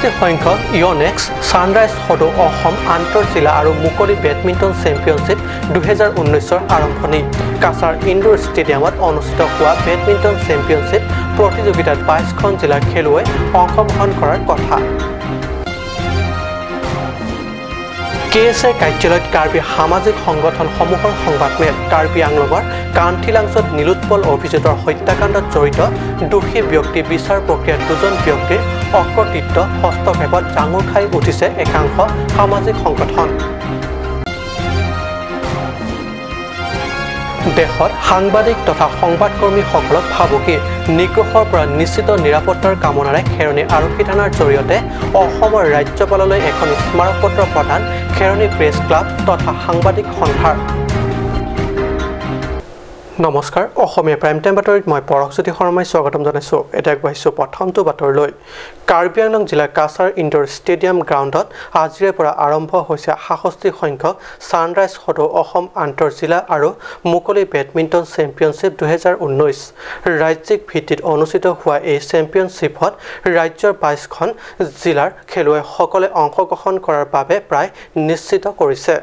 ৬৭ সংখ্যক ইয়নেক্স ছানৰাইজ সদৌ অসম আন্তঃজিলা আৰু মুকলি বেডমিণ্টন চেম্পিয়নশ্বিপ ২০১৯ৰ আৰম্ভণি। কাছাৰ ইনডোৰ ষ্টেডিয়ামত অনুষ্ঠিত হোৱা বেডমিণ্টন চেম্পিয়নশ্বিপ প্ৰতিযোগিতাত ২২খন জিলাৰ খেলুৱৈ অংশগ্ৰহণ কৰাৰ কথা। কে এছ এ কাৰ্যালয়ত কাৰ্বি সামাজিক সংগঠনসমূহৰ সংবাদমেল। কাৰ্বি আংলঙৰ কান্থিলাংছত নীলোৎপল অভিজিতৰ হত্যাকাণ্ডত জড়িত দোষী ব্যক্তি বিচাৰ প্ৰক্ৰিয়াত দুজন ব্যক্তিৰ অকৰ্তৃত্ব হস্তক্ষেপত জাঙুৰ খাই উঠিছে একাংশ সামাজিক সংগঠন। দেশত সাংবাদিক তথা সংবাদকৰ্মীসকলক ভাবুকি নিগ্ৰহৰ পৰা নিশ্চিত নিৰাপত্তাৰ কামনাৰে খেৰণি আৰক্ষী থানাৰ জৰিয়তে অসমৰ ৰাজ্যপাললৈ এখন স্মাৰকপত্ৰ প্ৰদান খেৰণি প্ৰেছ ক্লাব তথা সাংবাদিক সন্থাৰ। নমস্কাৰ, অসমীয়া প্ৰাইম টাইম বাতৰিত মই পৰশজ্যোতি শৰ্মাই স্বাগতম জনাইছোঁ। এতিয়া আগবাঢ়িছোঁ প্ৰথমটো বাতৰিলৈ। কাৰ্বি আংলং জিলাৰ কাছাৰ ইনডোৰ ষ্টেডিয়াম গ্ৰাউণ্ডত আজিৰে পৰা আৰম্ভ হৈছে ৬৭ সংখ্যক ছানৰাইজ সদৌ অসম আন্তঃজিলা আৰু মুকলি বেডমিণ্টন চেম্পিয়নশ্বিপ ২০১৯। ৰাজ্যিক ভিত্তিত অনুষ্ঠিত হোৱা এই চেম্পিয়নশ্বিপত ৰাজ্যৰ ২২খন জিলাৰ খেলুৱৈসকলে অংশগ্ৰহণ কৰাৰ বাবে প্ৰায় নিশ্চিত কৰিছে।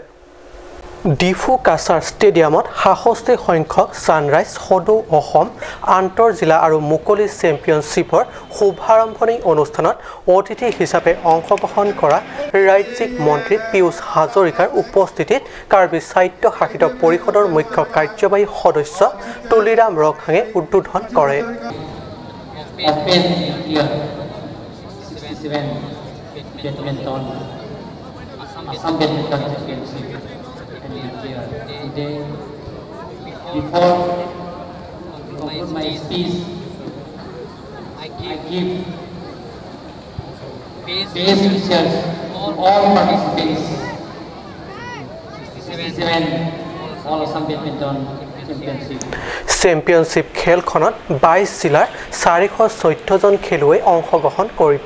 ডিফু কাছাৰ ষ্টেডিয়ামত ৬৭ সংখ্যক ছানৰাইজ সদৌ অসম আন্তঃজিলা আৰু মুকলি চেম্পিয়নশ্বিপৰ শুভাৰম্ভণি অনুষ্ঠানত অতিথি হিচাপে অংশগ্ৰহণ কৰা ৰাজ্যিক মন্ত্ৰী পীয়ুষ হাজৰিকাৰ উপস্থিতিত কাৰ্বি স্বায়ত্ত শাসিত পৰিষদৰ মুখ্য কাৰ্যবাহী সদস্য তুলিৰাম ৰংহাঙে উদ্বোধন কৰে। Today, before I conclude my speech, I give best wishes to all participants. 67 All Assam Badminton Championship. Championship খেলখনত ২২ জিলাৰ ৪১৪ জন খেলুৱৈ অংশগ্ৰহণ কৰিব।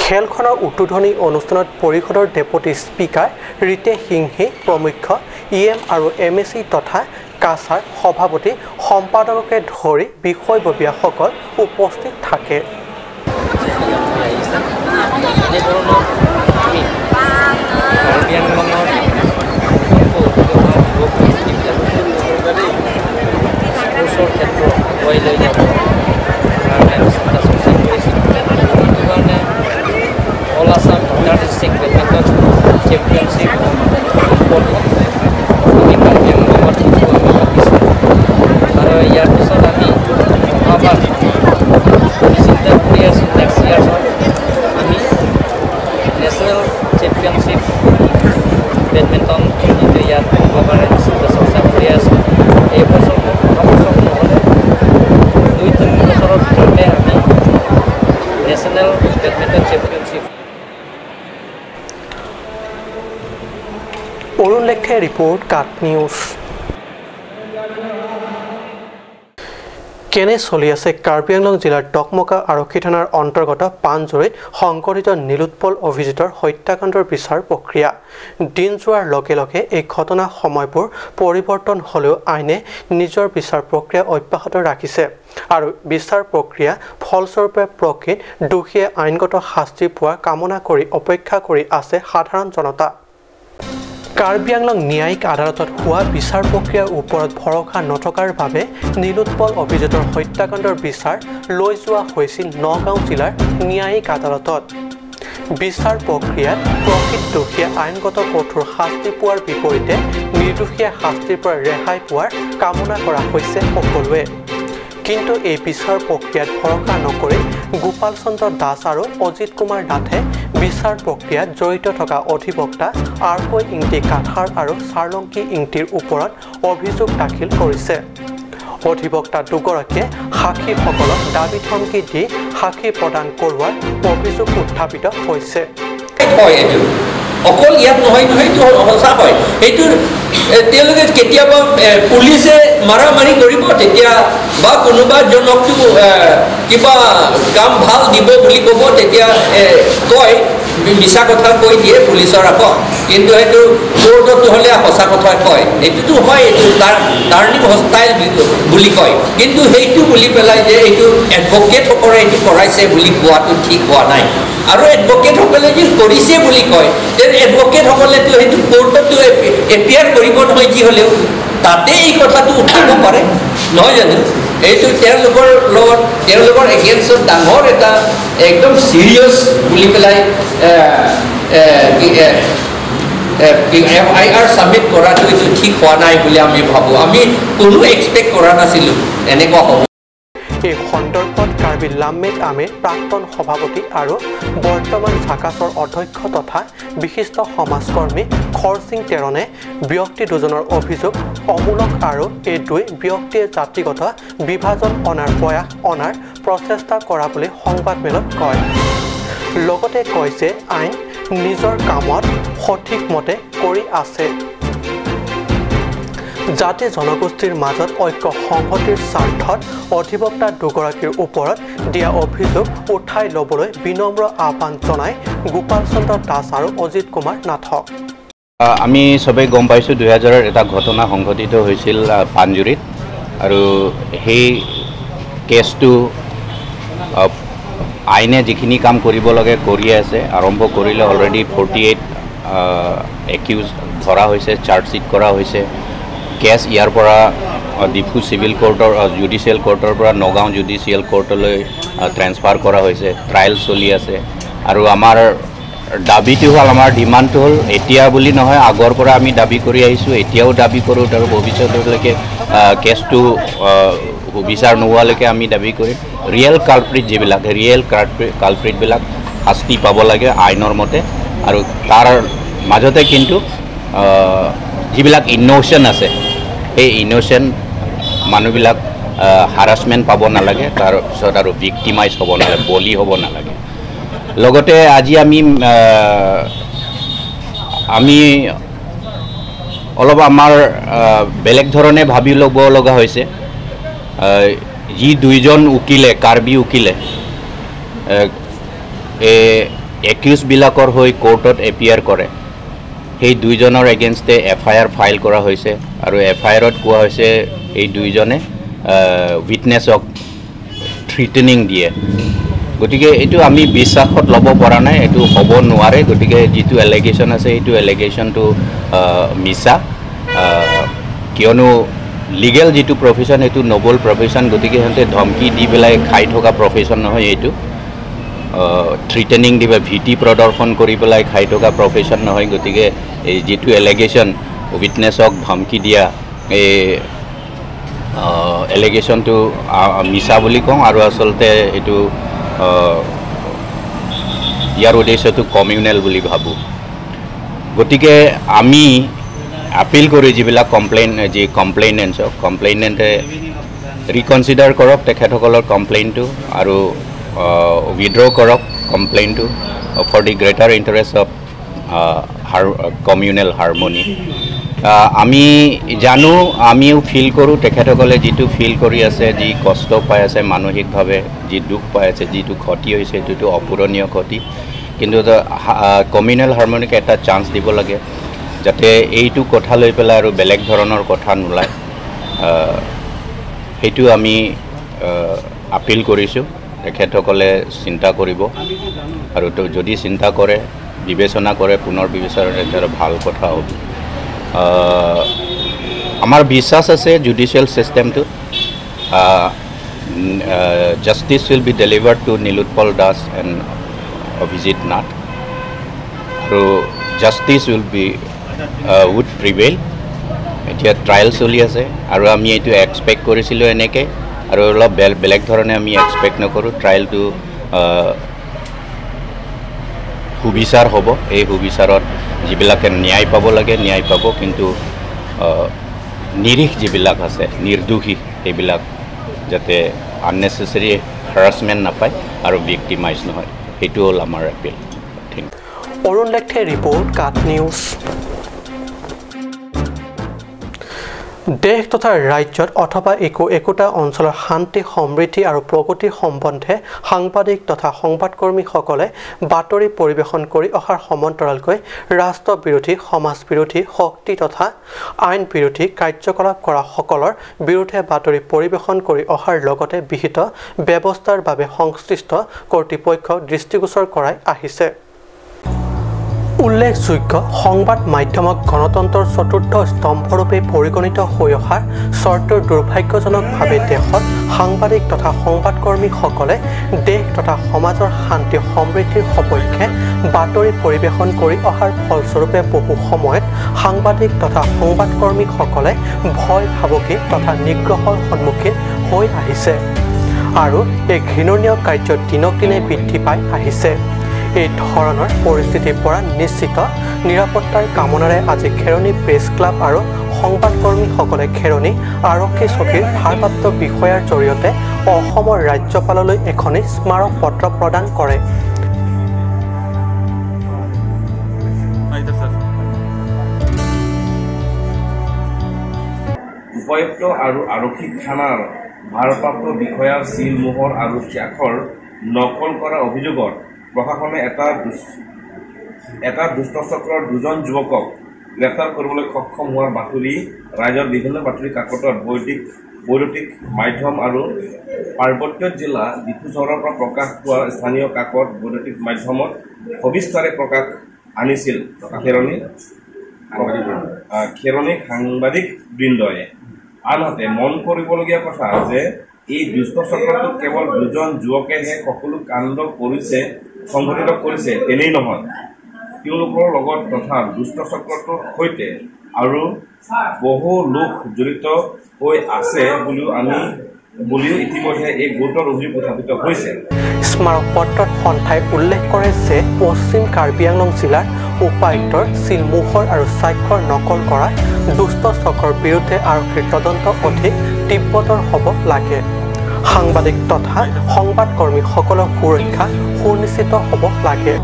খেলখনৰ উদ্বোধনী অনুষ্ঠানত পৰিষদৰ ডেপুটি স্পীকাৰ ৰিতেশ সিংহী প্ৰমুখ্য ই এম আৰু এম এ চি তথা কাছাৰ সভাপতি সম্পাদককে ধৰি বিষয়ববীয়াসকল উপস্থিত থাকে। All Assam inter district badminton championship আমি কাৰ্বি আংলঙত সেইটো আমি পাতিছোঁ আৰু ইয়াৰ পিছত আমি অহাবাৰ চিন্তা কৰি আছোঁ নেক্সট ইয়াৰ্ছত আমি নেশ্যনেল চেম্পিয়নশ্বিপ বেডমিণ্টন যিটো ইয়াত হ'ব পাৰে চিন্তা চৰ্চা কৰি আছোঁ। এই বছৰ অহা বছৰ নহ'লে ২-৩ বছৰৰ ভিতৰতে আমি নেশ্যনেল বেডমিণ্টন চেম্পিয়নশ্বিপ। অৰুণ লেখে ৰিপৰ্ট, কাট নিউজ। কেনে চলি আছে কাৰ্বি আংলং জিলাৰ ডকমকা আৰক্ষী থানাৰ অন্তৰ্গত পাণজুৰিত সংঘটিত নীলোৎপল অভিজিতৰ হত্যাকাণ্ডৰ বিচাৰ প্ৰক্ৰিয়া। দিন যোৱাৰ লগে লগে এই ঘটনা সময়বোৰ পৰিৱৰ্তন হ'লেও আইনে নিজৰ বিচাৰ প্ৰক্ৰিয়া অব্যাহত ৰাখিছে আৰু বিচাৰ প্ৰক্ৰিয়া ফলস্বৰূপে প্ৰকৃত দোষীয়ে আইনগত শাস্তি পোৱাৰ কামনা কৰি অপেক্ষা কৰি আছে সাধাৰণ জনতা। কাৰ্বি আংলং ন্যায়িক আদালতত হোৱা বিচাৰ প্ৰক্ৰিয়াৰ ওপৰত ভৰসা নথকাৰ বাবে নীলোৎপল অভিজিতৰ হত্যাকাণ্ডৰ বিচাৰ লৈ যোৱা হৈছিল নগাঁও জিলাৰ ন্যায়িক আদালতত। বিচাৰ প্ৰক্ৰিয়াত প্ৰকৃত দোষীয়ে আইনগত কঠোৰ শাস্তি পোৱাৰ বিপৰীতে নিৰ্দোষীয়ে শাস্তিৰ পৰা ৰেহাই পোৱাৰ কামনা কৰা হৈছে সকলোৱে। কিন্তু এই বিচাৰ প্ৰক্ৰিয়াত ভৰসা নকৰি গোপাল চন্দ্ৰ দাস আৰু অজিত কুমাৰ নাথে বিচাৰ প্ৰক্ৰিয়াত জড়িত থকা অধিবক্তা আৰ্কৈ ইংটি কাথাৰ আৰু চাৰ্লংকি ইংটিৰ ওপৰত অভিযোগ দাখিল কৰিছে। অধিবক্তা দুগৰাকীয়ে সাক্ষীসকলক দাবী ধমকি দি সাক্ষী প্ৰদান কৰোৱাৰ অভিযোগ উত্থাপিত হৈছে। অকল ইয়াত নহয় নহয়, এইটো সঁচা হয়। সেইটো তেওঁলোকে কেতিয়াবা পুলিচে মাৰামাৰি কৰিব তেতিয়া বা কোনোবা জনকতো কিবা কাম ভাল দিব বুলি ক'ব, তেতিয়া কয় মিছা কথা কৈ দিয়ে পুলিচৰ আগত। কিন্তু সেইটো কোৰ্টতো হ'লে সঁচা কথা কয়, এইটোতো হয়, এইটো টাৰ্ণিং হষ্টাইল বুলি কয়। কিন্তু সেইটো বুলি পেলাই যে এইটো এডভকেটসকলে এইটো কৰাইছে বুলি কোৱাটো ঠিক হোৱা নাই। আৰু এডভকেটসকলে যে কৰিছে বুলি কয়, তে এডভকেটসকলেতো সেইটো কোৰ্টতো এপিয়াৰ কৰিব নহয়, যি হ'লেও তাতে এই কথাটো উঠাব পাৰে নহয় জানো? এইটো তেওঁলোকৰ লগত, তেওঁলোকৰ এগেইনষ্টত ডাঙৰ এটা একদম চিৰিয়াছ বুলি পেলাই FIR submit কৰাটো এইটো ঠিক হোৱা নাই বুলি আমি ভাবোঁ। আমি কোনো এক্সপেক্ট কৰা নাছিলোঁ এনেকুৱা হ'ব। এই সন্দৰ্ভত কাৰ্বি লামমেক আমিৰ প্ৰাক্তন সভাপতি আৰু বৰ্তমান ঝাকাছৰ অধ্যক্ষ তথা বিশিষ্ট সমাজকৰ্মী খৰসিং টেৰণে ব্যক্তি দুজনৰ অভিযোগ অমূলক আৰু এই দুই ব্যক্তিয়ে জাতিগত বিভাজন অনাৰ প্ৰয়াস অনাৰ প্ৰচেষ্টা কৰা বুলি সংবাদমেলত কয়। লগতে কয় যে আইন নিজৰ কামত সঠিকমতে কৰি আছে। জাতি জনগোষ্ঠীৰ মাজত ঐক্য সংহতিৰ স্বাৰ্থত অধিবক্তা দুগৰাকীৰ ওপৰত দিয়া অভিযোগ উঠাই ল'বলৈ বিনম্ৰ আহ্বান জনাই গোপাল চন্দ্ৰ দাস আৰু অজিত কুমাৰ নাথক। আমি চবেই গম পাইছোঁ 2000ৰ এটা ঘটনা সংঘটিত হৈছিল পাঞ্জুৰিত, আৰু সেই কেছটো আইনে যিখিনি কাম কৰিব লাগে কৰি আছে, আৰম্ভ কৰিলে। অলৰেডি 48 একিউজ ধৰা হৈছে, চাৰ্জশ্বিট কৰা হৈছে। কেছ ইয়াৰ পৰা ডিফু চিভিল কোৰ্টৰ জুডিচিয়েল কোৰ্টৰ পৰা নগাঁও জুডিচিয়েল কোৰ্টলৈ ট্ৰেন্সফাৰ কৰা হৈছে, ট্ৰায়েল চলি আছে। আৰু আমাৰ দাবীটো হ'ল, আমাৰ ডিমাণ্ডটো হ'ল, এতিয়া বুলি নহয়, আগৰ পৰা আমি দাবী কৰি আহিছোঁ, এতিয়াও দাবী কৰোঁ, আৰু ভৱিষ্যতলৈকে কেছটো বিচাৰ নোহোৱালৈকে আমি দাবী কৰিম। ৰিয়েল কালপ্ৰিট যিবিলাক, ৰিয়েল কালপ্ৰিটবিলাক শাস্তি পাব লাগে আইনৰ মতে। আৰু তাৰ মাজতে কিন্তু যিবিলাক ইন'চেণ্ট আছে, সেই ইন'চেণ্ট মানুহবিলাক হাৰাছমেণ্ট পাব নালাগে, তাৰপিছত আৰু ভিক্টিমাইজ হ'ব নালাগে, বলি হ'ব নালাগে। লগতে আজি আমি অলপ আমাৰ বেলেগ ধৰণে ভাবি ল'ব লগা হৈছে। যি দুইজন উকিলে, কাৰ্বি উকিলে এই একিউজবিলাকৰ হৈ কোৰ্টত এপিয়াৰ কৰে, সেই দুইজনৰ এগেইনষ্টে FIR file কৰা হৈছে। আৰু FIRত কোৱা হৈছে এই দুইজনে উইটনেছক থ্ৰিটেনিং দিয়ে। গতিকে এইটো আমি বিশ্বাসত ল'ব পৰা নাই, এইটো হ'ব নোৱাৰে। গতিকে যিটো এলিগেশ্যন আছে, সেইটো এলিগেশ্যনটো মিছা। কিয়নো লিগেল যিটো প্ৰফেশ্যন, সেইটো নবল প্ৰফেশ্যন। গতিকে সিহঁতে ধমকি দি পেলাই খাই থকা প্ৰফেশ্যন নহয়, এইটো থ্ৰিটেনিং দি বা ভীতি প্ৰদৰ্শন কৰি পেলাই খাই থকা প্ৰফেশ্যন নহয়। গতিকে এই যিটো এলিগেশ্যন, উইটনেছক ধমকি দিয়া, এই এলিগেশ্যনটো মিছা বুলি কওঁ। আৰু আচলতে এইটো ইয়াৰ উদ্দেশ্যটো কমিউনেল বুলি ভাবোঁ। গতিকে আমি আপিল কৰি যিবিলাক কমপ্লেইন, যি কমপ্লেইনেণ্টছক, কমপ্লেইনেণ্টে ৰিকনচিডাৰ কৰক তেখেতসকলৰ কমপ্লেইনটো আৰু উইড্ৰ কৰক কমপ্লেইনটো for the greater interest of communal harmony. আমি জানো, আমিও ফিল কৰোঁ তেখেতসকলে যিটো ফিল কৰি আছে, যি কষ্ট পাই আছে মানসিকভাৱে, যি দুখ পাই আছে, যিটো ক্ষতি হৈছে, সেইটোতো অপূৰণীয় ক্ষতি। কিন্তু কমিউনেল হাৰমনিক এটা চান্স দিব লাগে, যাতে এইটো কথা লৈ পেলাই আৰু বেলেগ ধৰণৰ কথা নোলায়। সেইটো আমি আপিল কৰিছোঁ, তেখেতসকলে চিন্তা কৰিব। আৰু যদি চিন্তা কৰে, বিবেচনা কৰে, পুনৰ বিবেচনা, তেতিয়া ভাল কথা হ'ব। আমাৰ বিশ্বাস আছে judicial ছিষ্টেমটোত। Justice will be delivered to Nilotpal Das and Abhijit Nath, আৰু justice will be would prevail. এতিয়া ট্ৰায়েল চলি আছে আৰু আমি এইটো এক্সপেক্ট কৰিছিলোঁ এনেকৈ, আৰু অলপ বেলেগ ধৰণে আমি এক্সপেক্ট নকৰোঁ। ট্ৰায়েলটো সুবিচাৰ হ'ব, এই সুবিচাৰত যিবিলাকে ন্যায় পাব লাগে ন্যায় পাব, কিন্তু নিৰীহ যিবিলাক আছে, নিৰ্দোষী, সেইবিলাক যাতে আননেচেচাৰী হাৰাছমেণ্ট নাপায় আৰু ভিক্টিমাইজ নহয়, সেইটো হ'ল আমাৰ এপিল। Thank Arun লেখে ৰিপৰ্ট, কাট নিউজ। দেশ তথা ৰাজ্যত অথবা একো একোটা অঞ্চলৰ শান্তি, সমৃদ্ধি আৰু প্ৰগতিৰ সম্বন্ধে সাংবাদিক তথা সংবাদকৰ্মীসকলে বাতৰি পৰিৱেশন কৰি অহাৰ সমান্তৰালকৈ ৰাষ্ট্ৰবিৰোধী, সমাজ বিৰোধী শক্তি তথা আইন বিৰোধী কাৰ্যকলাপ কৰাসকলৰ বিৰুদ্ধে বাতৰি পৰিৱেশন কৰি অহাৰ লগতে বিহিত ব্যৱস্থাৰ বাবে সংশ্লিষ্ট কৰ্তৃপক্ষক দৃষ্টিগোচৰ কৰাই আহিছে। উল্লেখযোগ্য সংবাদ মাধ্যমক গণতন্ত্ৰৰ চতুৰ্থ স্তম্ভৰূপে পৰিগণিত হৈ অহাৰ চৰ্তৰ দুৰ্ভাগ্যজনকভাৱে দেশত সাংবাদিক তথা সংবাদকৰ্মীসকলে দেশ তথা সমাজৰ শান্তি সমৃদ্ধিৰ সপক্ষে বাতৰি পৰিৱেশন কৰি অহাৰ ফলস্বৰূপে বহু সময়ত সাংবাদিক তথা সংবাদকৰ্মীসকলে ভয় ভাবুকি তথা নিগ্ৰহৰ সন্মুখীন হৈ আহিছে আৰু এই ঘৃণনীয় কাৰ্য দিনক দিনে বৃদ্ধি পাই আহিছে। এই ধৰণৰ পৰিস্থিতিৰ পৰা নিশ্চিত নিৰাপত্তাৰ কামনাৰে আজি খেৰণি প্ৰেছ ক্লাব আৰু সংবাদকৰ্মীসকলে খেৰণি আৰক্ষী চকীৰ ভাৰপ্ৰাপ্ত বিষয়াৰ জৰিয়তে অসমৰ ৰাজ্যপাললৈ এখনি স্মাৰক পত্ৰ প্ৰদান কৰে। উপায়ুক্ত আৰু আৰক্ষী থানাৰ ভাৰপ্ৰাপ্ত বিষয়াৰ চিল মোহৰ আৰু স্বাক্ষৰ নকল কৰাৰ অভিযোগত প্ৰশাসনে এটা দুষ্ট চক্ৰৰ দুজন যুৱকক গ্ৰেপ্তাৰ কৰিবলৈ সক্ষম হোৱাৰ বাতৰি ৰাজ্যৰ বিভিন্ন বাতৰি কাকতত বৈদ্যুতিক মাধ্যম আৰু পাৰ্বত্য জিলা ডিফু চহৰৰ পৰা প্ৰকাশ পোৱা স্থানীয় কাকত বৈদ্যুতিক মাধ্যমত সবিস্তাৰে প্ৰকাশ আনিছিল খেৰণি সাংবাদিক বৃন্দই। আনহাতে মন কৰিবলগীয়া কথা যে এই দুষ্ট চক্ৰটোত কেৱল দুজন যুৱকেহে সকলো কাণ্ড সংঘটিত কৰিছে তেনেই নহয়, তেওঁলোকৰ লগত তথা দুষ্ট চক্ৰটোৰ সৈতে আৰু বহু লোক জড়িত হৈ আছে বুলিও ইতিমধ্যে এই গুৰুতৰ অভিযোগ উত্থাপিত হৈছে। স্মাৰক পত্ৰত সন্থাই উল্লেখ কৰে যে পশ্চিম কাৰ্বি আংলং জিলাৰ উপায়ুক্তৰ চিলমোহৰ আৰু স্বাক্ষৰ নকল কৰা দুষ্ট চক্ৰৰ বিৰুদ্ধে আৰক্ষীৰ তদন্ত অধিক তীব্ৰতৰ হ'ব লাগে। সাংবাদিক তথা সংবাদকৰ্মীসকলৰ সুৰক্ষা সুনিশ্চিত হ'ব লাগে।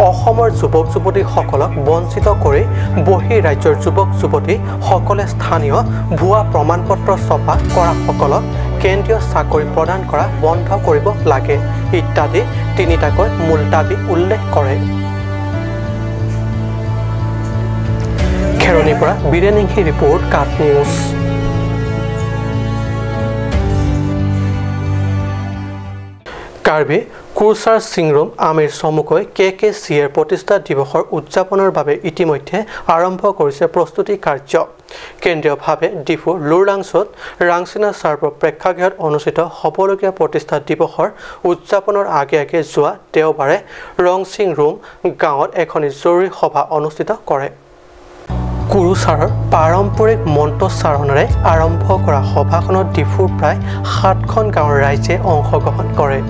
অসমৰ যুৱক যুৱতীসকলক বঞ্চিত কৰি বহি ৰাজ্যৰ যুৱক যুৱতীসকলে স্থানীয় ভুৱা প্ৰমাণপত্ৰ ছপা কৰাসকলক কেন্দ্ৰীয় চাকৰি প্ৰদান কৰা বন্ধ কৰিব লাগে ইত্যাদি তিনিটাকৈ মূল দাবী উল্লেখ কৰে। খেৰণিৰ পৰা বীৰেনিংহী ৰিপৰ্ট, কাট নিউজ। কাৰ্বি কুৰচাৰ চিংৰুম আমিৰ চমুকৈ কে কে চি এৰ প্ৰতিষ্ঠা দিৱসৰ উদযাপনৰ বাবে ইতিমধ্যে আৰম্ভ কৰিছে প্ৰস্তুতি কাৰ্য। কেন্দ্ৰীয়ভাৱে ডিফু লুৰলাংছত ৰাংচিনা চাৰ্প প্ৰেক্ষাগৃহত অনুষ্ঠিত হ'বলগীয়া প্ৰতিষ্ঠা দিৱসৰ উদযাপনৰ আগে আগে যোৱা দেওবাৰে ৰংচিং ৰুম গাঁৱত এখনি জৰুৰী সভা অনুষ্ঠিত কৰে। কুৰুচাৰৰ পাৰম্পৰিক মন্ত্ৰোচ্চাৰণেৰে আৰম্ভ কৰা সভাখনত ডিফুৰ প্ৰায় 7খন গাঁৱৰ ৰাইজে অংশগ্ৰহণ কৰে।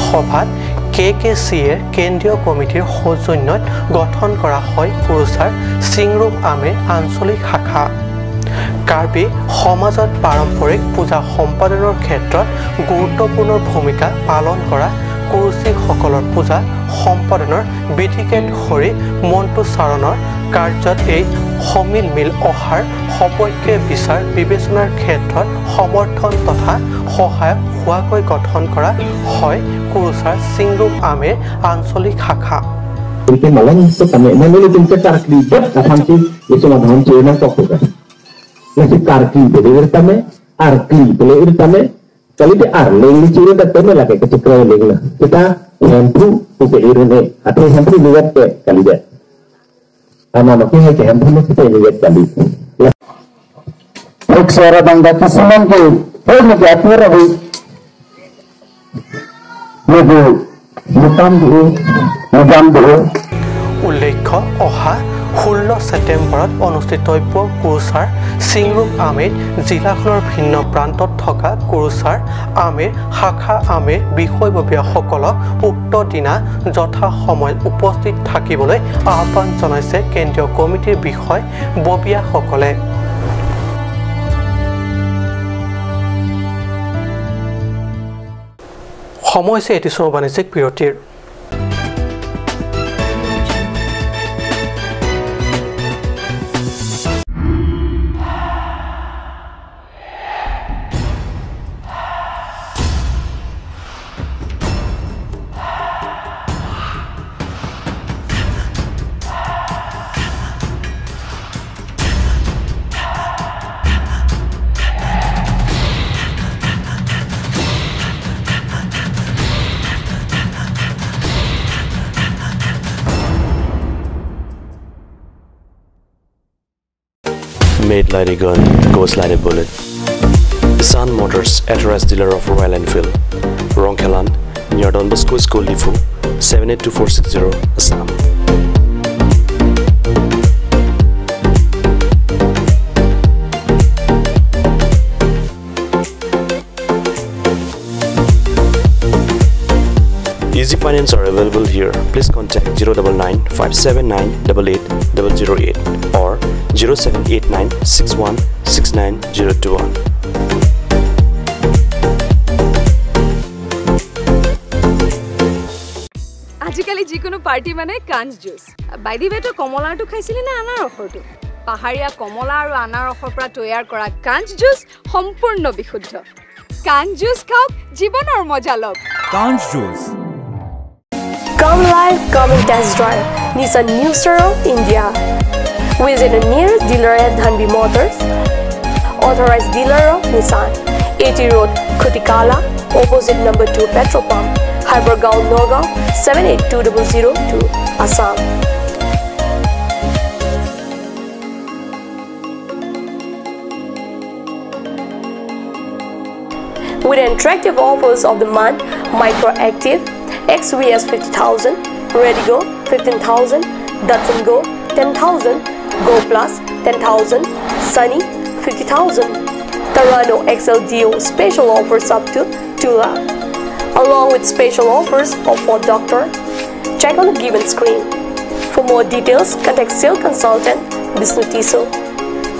সভাত কে কে চি এৰ কেন্দ্ৰীয় কমিটিৰ সৌজন্যত গঠন কৰা হয় কুৰুচাৰ চিংৰুম আমিৰ আঞ্চলিক শাখা। কাৰ্বি সমাজত পাৰম্পৰিক পূজা সম্পাদনৰ ক্ষেত্ৰত গুৰুত্বপূৰ্ণ ভূমিকা পালন কৰা কুৰুচীসকলৰ পূজা সম্পাদনৰ বিধিকে ধৰি মন্ত্ৰোচ্চাৰণৰ কাৰ্যত এই সমিল মিল অহাৰ সপক্ষে বিচাৰ বিবেচনাৰ ক্ষেত্ৰত সমৰ্থন তথা সহায়ক হোৱাকৈ গঠন কৰা হয় কুৰুচাৰ চিংৰুম আমিৰ আঞ্চলিক শাখা। উল্লেখ্য, অহা 16 ছেপ্টেম্বৰত অনুষ্ঠিতব্য কুৰুচাৰ চিংৰুম আমিৰ জিলাখনৰ ভিন্ন প্ৰান্তত থকা কুৰুচাৰ আমিৰ শাখা আমিৰ বিষয়ববীয়াসকলক উক্ত দিনা যথা সময়ত উপস্থিত থাকিবলৈ আহ্বান জনাইছে কেন্দ্ৰীয় কমিটিৰ বিষয়ববীয়াসকলে। সময় হৈছে এটি চমু বাণিজ্যিক বিৰতিৰ। Made like a gun, goes like a bullet. Nissan Motors, authorized dealer of Royal Enfield, Rongkhelan, near Don Bosco School, Diphu, 782460, Assam. Easy finance are available here. Please contact 099 579 88 008 or 0789 61 69 021. আজিকালি যিকোনো পাৰ্টি মানে কাঞ্চ juice. By the ৱে, তই কমলাৰটো খাইছিলি নে আনাৰসৰটো? পাহাৰীয়া কমলা আৰু আনাৰসৰ পৰা তৈয়াৰ কৰা কাঞ্চ জুচ সম্পূৰ্ণ বিশুদ্ধ। কাঞ্চ জুচ খাওক, জীৱনৰ মজা লওক। কাঞ্চ juice. Come live, come and test drive Nissan New Star of India. Visit the nearest dealer at Dhanbi Motors, authorized dealer of Nissan, AT Road, Khutikala, opposite number 2 petrol pump, Hybergaon, Nagaon, 782002, Assam. With attractive offers of the month, Micro Active, XVS 50,000, Redigo 15,000, Datsun Go 10,000, Go Plus 10,000, Sunny 50,000, Tarano XLDO special offers up to 2 lakh, along with special offers of Ford Doctor. Check on the given screen. For more details, contact sales consultant Bishnu Tiso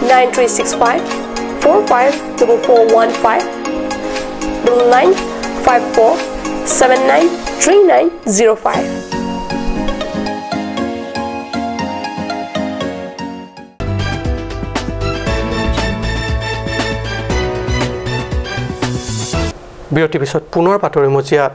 9365 454415 9954 793905. বিৰতিৰ পিছত পুনৰ বাতৰি মজিয়াত।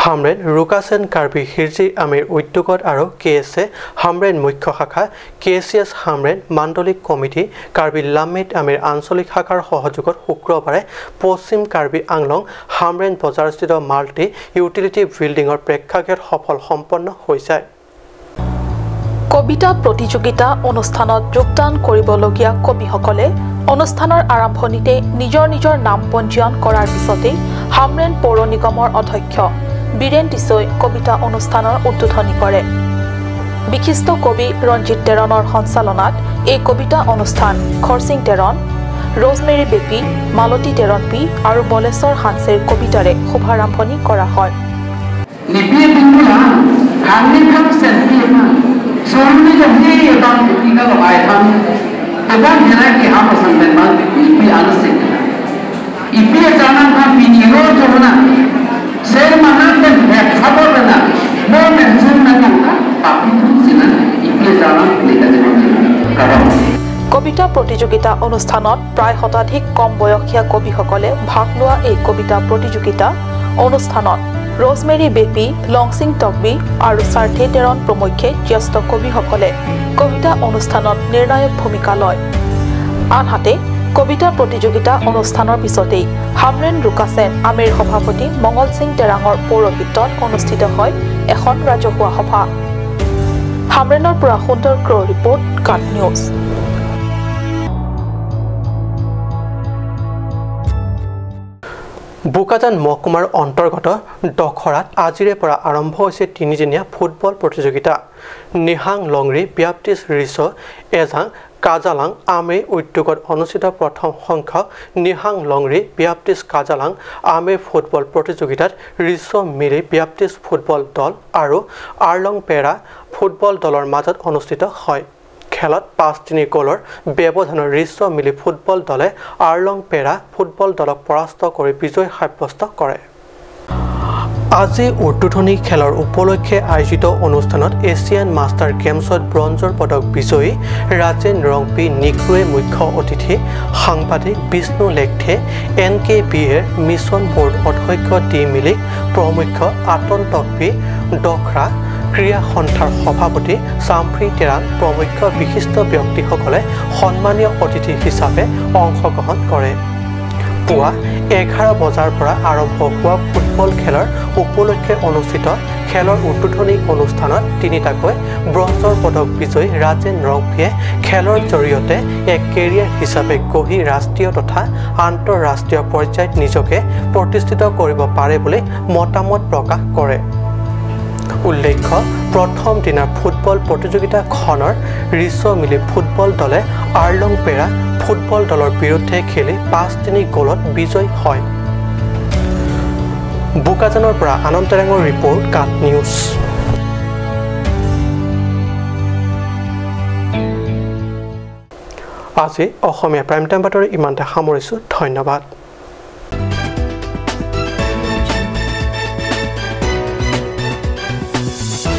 হামৰেন ৰুকাছেন কাৰ্বি হিৰজি আমিৰ উদ্যোগত আৰু কে S এ হামৰেন মুখ্য শাখা কে C S Hamren মাণ্ডলিক কমিটি কাৰ্বি লামেট আমিৰ আঞ্চলিক শাখাৰ সহযোগত শুক্ৰবাৰে পশ্চিম কাৰ্বি আংলং হামৰেন বজাৰস্থিত মাল্টি ইউটিলিটি বিল্ডিঙৰ প্ৰেক্ষাগৃহত সফল সম্পন্ন হৈ যায়। কবিতা প্ৰতিযোগিতা অনুষ্ঠানত যোগদান কৰিবলগীয়া কবিসকলে অনুষ্ঠানৰ আৰম্ভণিতে নিজৰ নিজৰ নাম পঞ্জীয়ন কৰাৰ পিছতেই হামৰেন পৌৰ নিগমৰ অধ্যক্ষ বীৰেন টিছৈ কবিতা অনুষ্ঠানৰ উদ্বোধনী কৰে। বিশিষ্ট কবি ৰঞ্জিত টেৰণৰ সঞ্চালনাত এই কবিতা অনুষ্ঠান খৰচিং টেৰণ, ৰোজমেৰী বেপী, মালতী টেৰণ পি আৰু বলেশ্বৰ হানছেৰ কবিতাৰে শুভাৰম্ভণি কৰা হয়। কবিতা প্ৰতিযোগিতা অনুষ্ঠানত প্ৰায় শতাধিক কম বয়সীয়া কবিসকলে ভাগ লোৱা এই কবিতা প্ৰতিযোগিতা অনুষ্ঠানত ৰোজমেৰী বেপী, লংচিং টকবি আৰু সাৰ্থে টেৰণ প্ৰমুখ্যে জ্যেষ্ঠ কবিসকলে কবিতা অনুষ্ঠানত নিৰ্ণায়ক ভূমিকা লয়। আনহাতে কবিতা প্ৰতিযোগিতা অনুষ্ঠানৰ পিছতেই হামৰেন ৰুকাছেন আমিৰ সভাপতি মঙল সিং টেৰাঙৰ পৌৰোহিত্যত অনুষ্ঠিত হয় এখন ৰাজহুৱা সভা। হামৰেনৰ পৰা সুন্দৰ ক্ৰ' ৰিপৰ্ট, কাট নিউজ। বোকাজান মহকুমাৰ অন্তৰ্গত দখৰাত আজিৰে পৰা আৰম্ভ হৈছে তিনিদিনীয়া ফুটবল প্ৰতিযোগিতা। নিহাং লংৰি ব্যাপ্টিষ্ট ৰিছ এজাং কাজালাং আমেৰ উদ্যোগত অনুষ্ঠিত প্ৰথম সংখ্যক নিহাং লংৰি ব্যাপ্টিষ্ট কাজালাং আমেৰ ফুটবল প্ৰতিযোগিতাত ৰিছ মিৰি ব্যাপ্টিষ্ট ফুটবল দল আৰু আৰলং পেৰা ফুটবল দলৰ মাজত অনুষ্ঠিত হয়। খেলত 5-3 গ'লৰ ব্যৱধানত ৰিছ মিলি ফুটবল দলে আৰলং পেৰা ফুটবল দলক পৰাস্ত কৰি বিজয় সাব্যস্ত কৰে। আজি উদ্বোধনী খেলৰ উপলক্ষে আয়োজিত অনুষ্ঠানত এছিয়ান মাষ্টাৰ গেমছত ব্ৰঞ্জৰ পদক বিজয়ী ৰাজেন ৰংপি নিক্ৰুৱে মুখ্য অতিথি, সাংবাদিক বিষ্ণু লেখথে, এন কে বি এৰ মিছন বোৰ্ড অধ্যক্ষ ডি মিলিক প্ৰমুখ্য আতন টকবি, দখৰা ক্ৰীড়া সন্থাৰ সভাপতি চাম্ফ্ৰী টেৰাং প্ৰমুখ্য বিশিষ্ট ব্যক্তিসকলে সন্মানীয় অতিথি হিচাপে অংশগ্ৰহণ কৰে। পুৱা 11 বজাৰ পৰা আৰম্ভ হোৱা ফুটবল খেলৰ উপলক্ষে অনুষ্ঠিত খেলৰ উদ্বোধনী অনুষ্ঠানত তিনিটাকৈ ব্ৰঞ্জৰ পদক বিজয়ী ৰাজেন ৰংফিয়ে খেলৰ জৰিয়তে এক কেৰিয়াৰ হিচাপে গঢ়ি ৰাষ্ট্ৰীয় তথা আন্তঃৰাষ্ট্ৰীয় পৰ্যায়ত নিজকে প্ৰতিষ্ঠিত কৰিব পাৰে বুলি মতামত প্ৰকাশ কৰে। উল্লেখ্য, প্ৰথম দিনাৰ ফুটবল প্ৰতিযোগিতাখনৰ ৰিচমিলি ফুটবল দলে আৰলংপেৰা ফুটবল দলৰ বিৰুদ্ধে খেলি 5-3 গ'লত বিজয়ী হয়। বোকাজানৰ পৰা আনন্দ তেৰাঙৰ ৰিপৰ্ট, কাট নিউজ। আজি অসমীয়া প্ৰাইম টাইম বাতৰি ইমানতে সামৰিছোঁ। ধন্যবাদ।